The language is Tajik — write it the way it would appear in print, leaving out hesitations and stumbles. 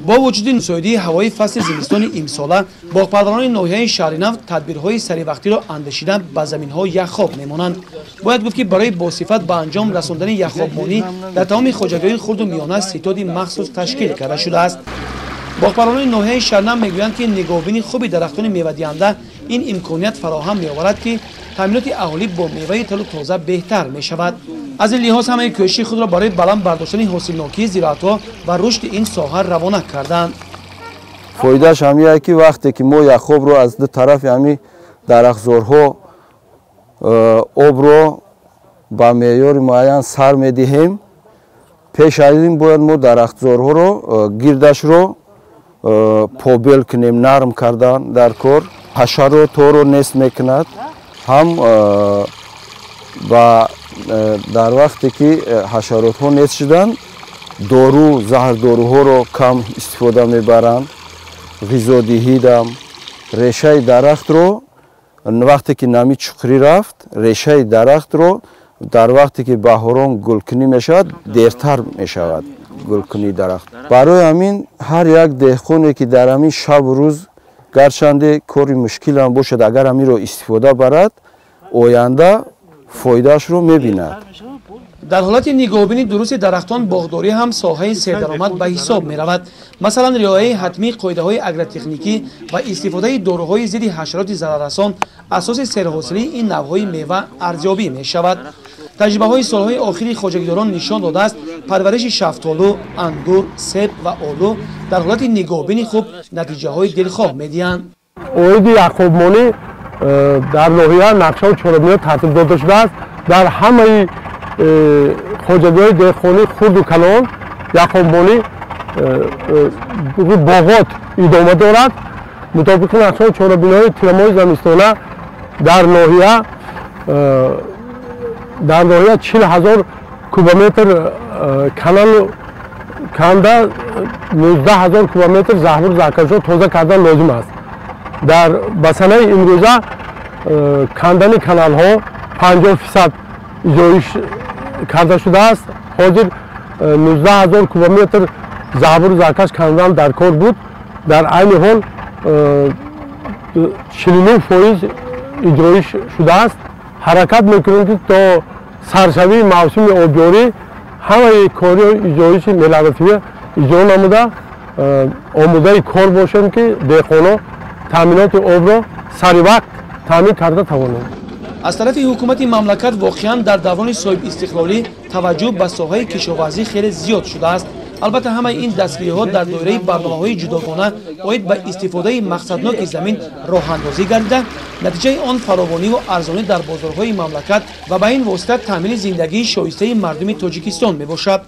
Бо вуҷуди мусоидии ҳавои фасли зимистони имсола, боғпарварони ноҳияи Шаҳринав тадбирҳои саривақтиро андешида ба заминҳо яхоб мемонанд. Бояд гуфт, ки барои босифат ба анҷом расондани яхобмонӣ дар тамоми хоҷагиҳои хурду миёна ситоди махсус ташкил карда шудааст. Боғпарварони ноҳияи Шаҳринав мегӯянд, ки нигоҳубини хуби дарахтони мевадиҳанда ин имконият фароҳам меоварад, ки таъминоти аҳолӣ бо меваи тару тоза беҳтар мешавад. Аз ин лиҳоз ҳамаи кӯшиши худро барои баланд бардоштани ҳосилнокии зироатҳо ва рушди ин соҳа равона карданд. Фоидааш ҳамие, ки вақте ки мо яхобро аз ду тарафи ҳамин дарахтзорҳо обро ба меъёри муайян сар медиҳем, пеш аз ин бояд мо дарахтзорҳоро гирдашро побел кунем, нарм кардан дар кор, ҳашаротҳоро нест мекунад, ҳам ба дар вақте ки ҳашаротҳо нест шуданд, дору заҳрдоруҳоро кам истифода мебаранд, ғизодиҳидам решаи дарахтро вақте ки нами чуқурӣ рафт, решаи дарахтро дар вақте ки баҳорон гулкунӣ мешавад, дертар мешавад гулкунии дарахт. Барои ҳамин ҳар як деҳқоне, ки дар ҳамин шабу рӯз, гарчанде кори мушкилам бошад, агар ҳаминро истифода барад, оянда фоидаашро мебинад. Дар ҳолати нигоҳубини дурусти дарахтон боғдорӣ ҳам соҳаи сердаромад ба ҳисоб меравад. Масалан, риояи ҳатмии қоидаҳои агротехникӣ ва истифодаи доруҳои зидди ҳашароти зараррасон асоси серҳосилии ин навъҳои мева арзёбӣ мешавад. Таҷрибаҳои солҳои охири хоҷагидорон нишон додааст, парвариши шафтолу, ангур, себ ва олу дар ҳолати нигоҳубини хуб натиҷаҳои дилхоҳ медиҳанд. Оиди яхобмонӣ дар ноҳия нақшаву чорабиниҳо тартиб дода шудааст. Дар ҳамаи хоҷагиҳои деҳқонӣ хурду калон яхобмонӣ боғот идома дорад. Мутобиқи нақшаву чорабиниҳои тирамоҳи замистона дар ноҳия 40 000 кубометр каналу канда, 19 000 кубометр заҳбуру заҳкашҳо тоза кардан лозим аст. Дар ба санаи имрӯза кандани каналҳо 50% иҷроиш карда шудааст. Ҳозир 19 000 кубометр заҳбуру заҳкаш кандан дар кор буд, дар айни ҳол 49% иҷроиш шудааст. Ҳаракат мекунем, ки то саршавии мавсими обёрӣ ҳамаи кори иҷроиши мелиоративӣ иҷро намуда, омодаи кор бошем, ки деҳқонон таъминоти обро сари вақт таъмин карда тавонем. Аз тарафи ҳукумати мамлакат воқеан дар даврони соҳибистиқлолӣ таваҷҷӯҳ ба соҳаи кишоварзӣ хеле зиёд шудааст. Албатта, ҳамаи ин дастгириҳо дар доираи барномаҳои ҷудогона оид ба истифодаи мақсадноки замин роҳандозӣ гардида, натиҷаи он фаровониву арзонӣ дар бозорҳои мамлакат ва ба ин восита таъмини зиндагии шоистаи мардуми Тоҷикистон мебошад.